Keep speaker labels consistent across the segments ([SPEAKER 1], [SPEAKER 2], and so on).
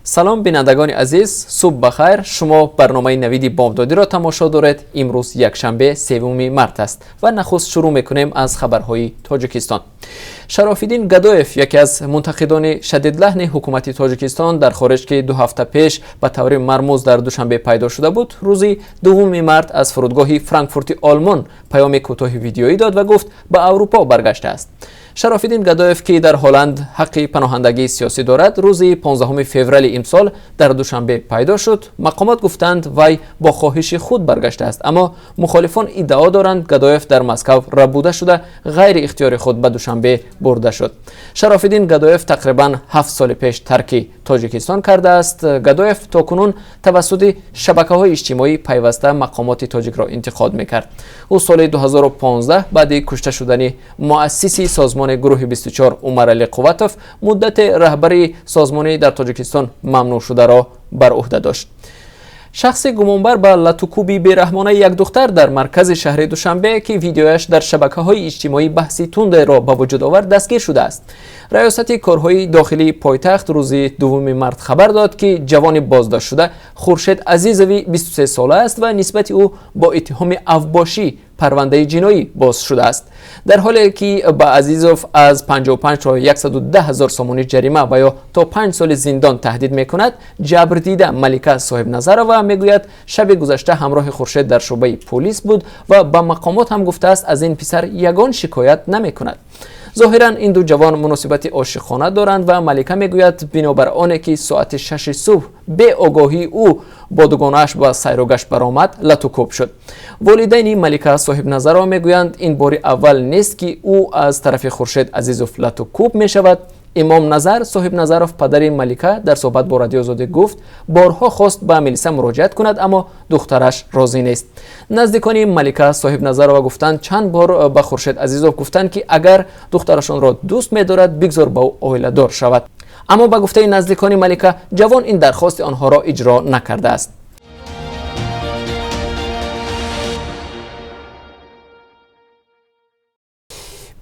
[SPEAKER 1] Салом, бинандагони азиз, субҳ бахайр. Шумо барномаи Навиди бомдодиро тамошо доред. Имрӯз якшанбе, 3 март аст ва нахуст шурӯъ мекунем аз хабарҳои Тоҷикистон. Шарофиддин Гадоев, яке аз мунтақидони шадидлаҳни ҳукумати Тоҷикистон дар хориҷ, ки 2 ҳафта пеш ба таври мармуз дар Душанбе пайдо шуда буд, рӯзи 2 март аз фурудгоҳи Франкфурти Олмон паёми кӯтоҳи видеоӣ дод ва гуфт, ба Аврупо баргаштааст. Шарофиддин Гадоев, ки дар Ҳолланд ҳаққи паноҳандагии сиёсӣ дорад, рӯзи 15 феврали имсол дар Душанбе пайдо шуд. Мақомот гуфтанд, вай бо хоҳиши худ баргаштааст, аммо мухолифон иддао доранд, Гадоев дар Москав рабуда шуда, ғайри ихтиёри худ ба Душанбе бурда шуд. Шарофиддин Гадоев тақрибан 7 соли пеш тарки Тоҷикистон кардааст. Гадоев то кунун тавассути шабакаҳои иҷтимоӣ пайваста мақомоти тоҷикро интиқод мекард. Ӯ соли 2015 баъди кушта шудани муассиси созмони гурӯҳи 24 Умаралӣ Қувватов муддати раҳбари созмонӣ дар Тоҷикистон мамнӯъ шударо бар ӯҳда дошт. Шахси гумонбар ба латукӯби бераҳмонаи як духтар дар маркази шаҳри Душанбе, ки видеояш дар шабакаҳои иҷтимоӣ баҳси тундеро ба вуҷуд овард, дастгир шудааст. Раёсати корҳои дохилии пойтахт рӯзи 2 март хабар дод, ки ҷавони боздоштшуда Хуршед Азизови 23 сола аст ва нисбати ӯ бо иттиҳоми авбошӣ парвандаи ҷиноӣ боз шудааст. Дар ҳоле ки ба Азизов аз 55 то 110 ҳазор сомонӣ ҷарима ва ё то 5 соли зиндон таҳдид мекунад, ҷабрдида Малика Соҳибназарова мегӯяд, шаби гузашта ҳамроҳи Хуршед дар шӯъбаи пулис буд ва ба мақомот ҳам гуфтааст, аз ин писар ягон шикоят намекунад. Зоҳиран, ин ду ҷавон муносибати ошиқона доранд ва Малика мегӯяд, бинобар оне ки соати 6 субҳ беогоҳии ӯ бо дугонааш ба сайругашт баромад, латукӯб шуд. Волидайни Малика Соҳибназарова мегӯянд, ин бори аввал нест, ки ӯ аз тарафи Хуршед Азизов латукӯб мешавад. Имом Назар Соҳибназаров, падари Малика, дар суҳбат бо Радио Озодӣ гуфт, борҳо хост ба милиса муроҷиат кунад, аммо духтараш розӣ нест. Наздикони Малика Соҳибназарова гуфтанд, чанд бор ба Хуршед Азизов гуфтанд, ки агар духтарашонро дӯст медорад, бигзор ба ӯ оиладор шавад, аммо ба гуфтаи наздикони Малика, ҷавон ин дархости онҳоро иҷро накардааст.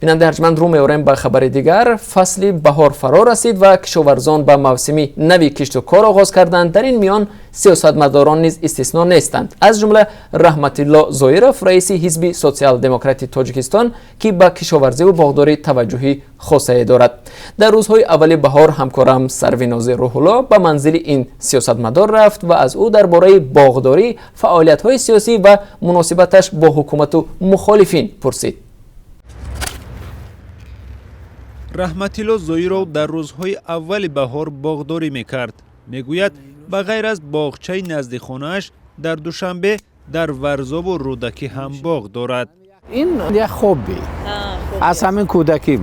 [SPEAKER 1] Бинандаи арҷманд, рӯ меорем ба хабари дигар. Фасли баҳор фаро расид ва кишоварзон ба мавсими нави кишту кор оғоз карданд. Дар ин миён сиёсатмадорон низ истисно нестанд, аз ҷумла Раҳматилло Зоиров, раиси ҳизби Социал-демократи Тоҷикистон, ки ба кишоварзиву боғдорӣ таваҷҷӯҳи хосае дорад. Дар рӯзҳои аввали баҳор ҳамкорам Сарвинози Рӯҳулло ба манзили ин сиёсатмадор рафт ва аз ӯ дар бораи боғдорӣ, фаъолиятҳои сиёсӣ ва муносибаташ бо ҳукумату мухолифин пурсид.
[SPEAKER 2] Раҳматилло Зоиров дар рӯзҳои аввали баҳор боғдорӣ мекард. Мегӯяд, ба ғайр аз боғчаи назди хонааш дар Душанбе, дар Варзобу Рӯдакӣ ҳам боғ дорад.
[SPEAKER 3] Ин як хобби аз ҳамин кӯдаким.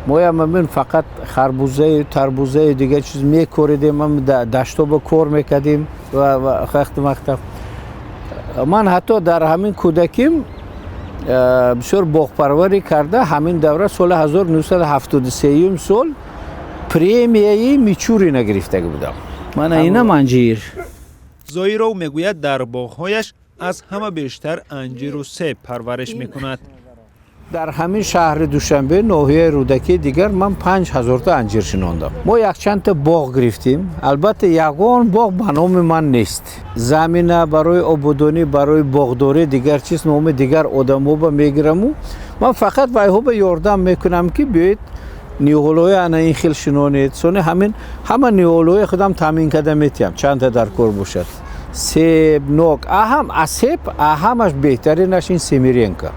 [SPEAKER 3] Моям ҳамин фақат харбузаю тарбузаю дигар чиз мекоридем, даштоба кор мекардем ва вақти мактаб. Ман ҳатто дар ҳамин кӯдаким бисёр боғпарварӣ карда, ҳамин давра соли 1973 сол премияи Мичурина гирифтагӣ будам. Мана инам анҷир.
[SPEAKER 2] Зоиров мегӯяд, дар боғҳояш аз ҳама бештар анҷиру себ парвариш мекунад.
[SPEAKER 3] Дар ҳамин шаҳри Душанбе, ноҳияи Рӯдакӣ, дигар ман 5000-та анҷир шинондам. Мо якчандта боғ гирифтем. Албатта, ягон боғ ба номи ман нест. Замина барои ободонӣ, барои боғдорӣ, дигар чиз номи дигар одамҳоба мегираму ман фақат вайҳоба ёрдам мекунам, ки биёед ниҳолҳои ана ин хел шинонед. Сони ҳамин ҳама ниҳолҳои худам таъмин карда метиҳам, чандта дар кор бошад. Себ, нок, аҳам аз себ аҳамаш беҳтаринаш ин Семиренко.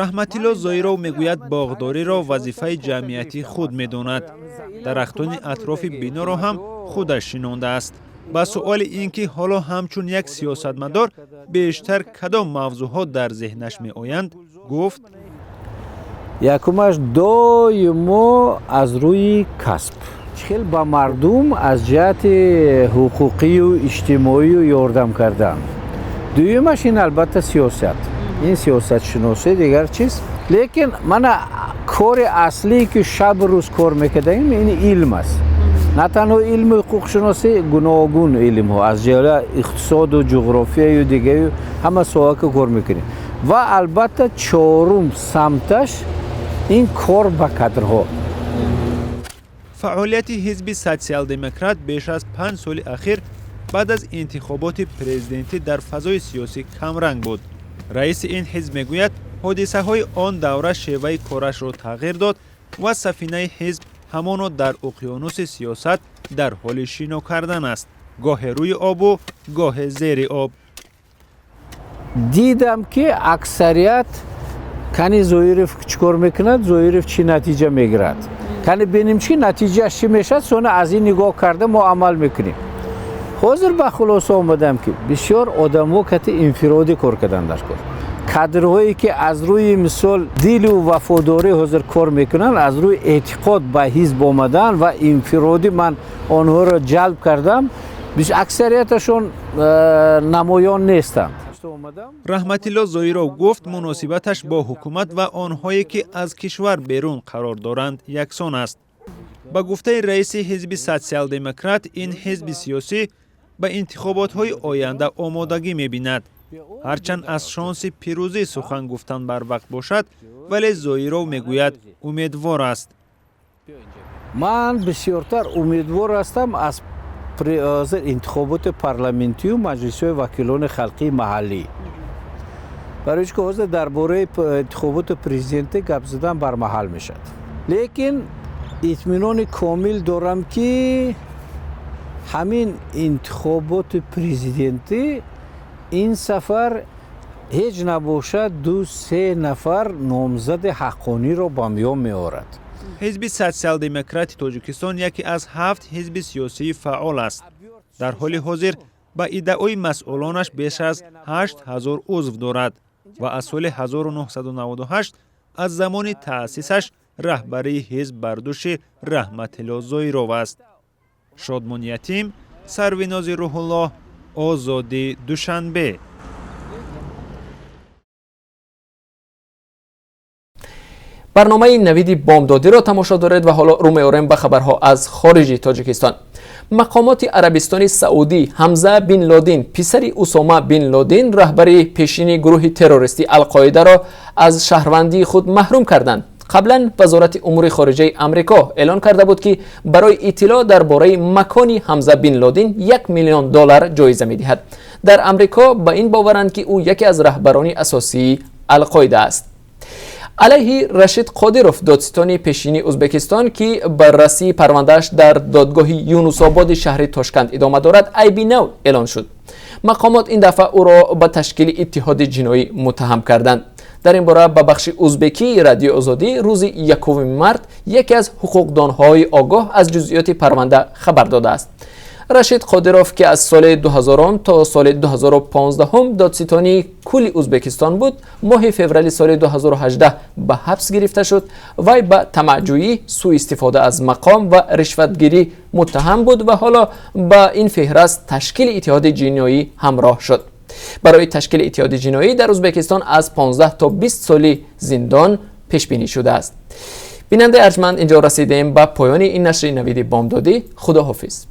[SPEAKER 2] Раҳматилло Зоиров мегӯяд, боғдориро вазифаи ҷамъиятии худ медонад. Дарахтони атрофи биноро ҳам худаш шинондааст. Ба суоли ин ки ҳоло ҳамчун як сиёсатмадор бештар кадом мавзӯъҳо дар зеҳнаш меоянд, гуфт:
[SPEAKER 3] Якумаш, доимо аз рӯи касб хел ба мардум аз ҷиҳати ҳуқуқию иҷтимоию ёрдам кардан. Дуюмаш, ин албатта сиёсат, ин сиёсатшиносӣ, дигар чиз. Лекин мана кори аслие, ки шабу рӯз кор мекардаем, ин илм аст. На танҳо илми ҳуқуқшиносӣ, гуногун илмҳо, аз ҷумла иқтисоду ҷуғрофияю дигаю ҳама соҳа ки кор мекунем. Ва албатта, чорум самташ ин кор ба кадрҳо.
[SPEAKER 2] Фаъолияти ҳизби Социал-демократ беш аз 5 соли ахир баъд аз интихоботи президентӣ дар фазои сиёсӣ камранг буд. Раиси ин ҳизб мегӯяд, ҳодисаҳои он давра шеваи корашро тағйир дод ва сафинаи ҳизб ҳамоно дар уқёнуси сиёсат дар ҳоли шино кардан аст, гоҳе рӯи обу гоҳе зери об.
[SPEAKER 3] Дидам, ки аксарият кани Зоиров чӣ кор мекунад, Зоиров чӣ натиҷа мегирад, кани бинем, чӣ натиҷааш чӣ мешавад. Сона аз ин нигоҳ карда мо амал мекунем. Ҳозир ба хулоса омадам, ки бисёр одамо кати инфиродӣ кор кардан дар кор, кадрҳое ки аз рӯи мисол дилу вафодорӣ ҳозир кор мекунанд, аз рӯи эътиқод ба ҳизб омадан ва инфиродӣ ман онҳоро ҷалб кардам, аксарияташон намоён нестанд.
[SPEAKER 2] Раҳматилло Зоиров гуфт, муносибаташ бо ҳукумат ва онҳое ки аз кишвар берун қарор доранд, яксон аст. Ба гуфтаи раиси ҳизби Социал-демократ, ин ҳизби сиёсӣ ба интихоботҳои оянда омодагӣ мебинад. Ҳарчанд аз шонси пирӯзӣ сухан гуфтан барвақт бошад, вале Зоиров мегӯяд, умедвор аст.
[SPEAKER 3] Ман бисёртар умедвор ҳастам аз интихоботи парламентию маҷлисҳои вакилони халқии маҳаллӣ, барои ки ҳозир дар бораи интихоботи президентӣ гап задан бармаҳал мешавад. Лекин итминони комил дорам, ки ҳамин интихоботи президентӣ ин сафар ҳеҷ набошад 2-3 нафар номзади ҳаққониро ба миён меорад.
[SPEAKER 2] Ҳизби Социал-демократи Тоҷикистон яке аз ҳафт ҳизби сиёсии фаъол аст. Дар ҳоли ҳозир, ба иддаои масъулонаш, беш аз 8000 узв дорад ва аз соли 1998, аз замони таъсисаш, раҳбарии ҳизб бар дӯши Раҳматилло Зоиров аст. Шодмон Ятим, Сарвинози Рӯҳуллоҳ, Озодӣ, Душанбе.
[SPEAKER 1] Барномаи Навиди бомдодиро тамошо доред ва ҳоло рӯ меорем ба хабарҳо аз хориҷи Тоҷикистон. Мақомоти Арабистони Саудӣ Ҳамза бин Лодин, писари Усома бин Лодин, раҳбари пешини гурӯҳи террористӣ Алқоидаро аз шаҳрвандии худ маҳрум карданд. Қаблан Вазорати умури хориҷаи Амрико эълон карда буд, ки барои иттилоъ дар бораи макони Ҳамза бин Лодин 1 миллион доллар ҷоиза медиҳад. Дар Амрико ба ин боваранд, ки ӯ яке аз раҳбарони асосии Алқоида аст. Алайҳи Рашид Қодиров, додситони пешини Ӯзбекистон, ки баррасии парвандааш дар додгоҳи Юнусободи шаҳри Тошканд идома дорад, айби нав эълон шуд. Мақомот ин дафъа ӯро ба ташкили иттиҳоди ҷиноӣ муттаҳам карданд. Дар ин бора ба бахши узбекии Радиои Озодӣ рӯзи 1 март яке аз ҳуқуқдонҳои огоҳ аз ҷузъиёти парванда хабар додааст. Рашид Қодиров, ки аз соли 2000 то соли 2015 додситонии кулли Ӯзбекистон буд, моҳи феврали соли 2018 ба ҳабс гирифта шуд. Вай ба тамаъҷӯӣ, сӯистифода аз мақом ва ришватгирӣ муттаҳам буд ва ҳоло ба ин феҳраст ташкили иттиҳоди ҷиноӣ ҳамроҳ шуд. Барои ташкили иттиҳоди ҷиноӣ дар Ӯзбекистон аз 15 то 20 соли зиндон пешбинӣ шудааст. Бинандаи арҷманд, инҷо расидем ба поёни ин нашри Навиди бомдодӣ. Худоҳофиз.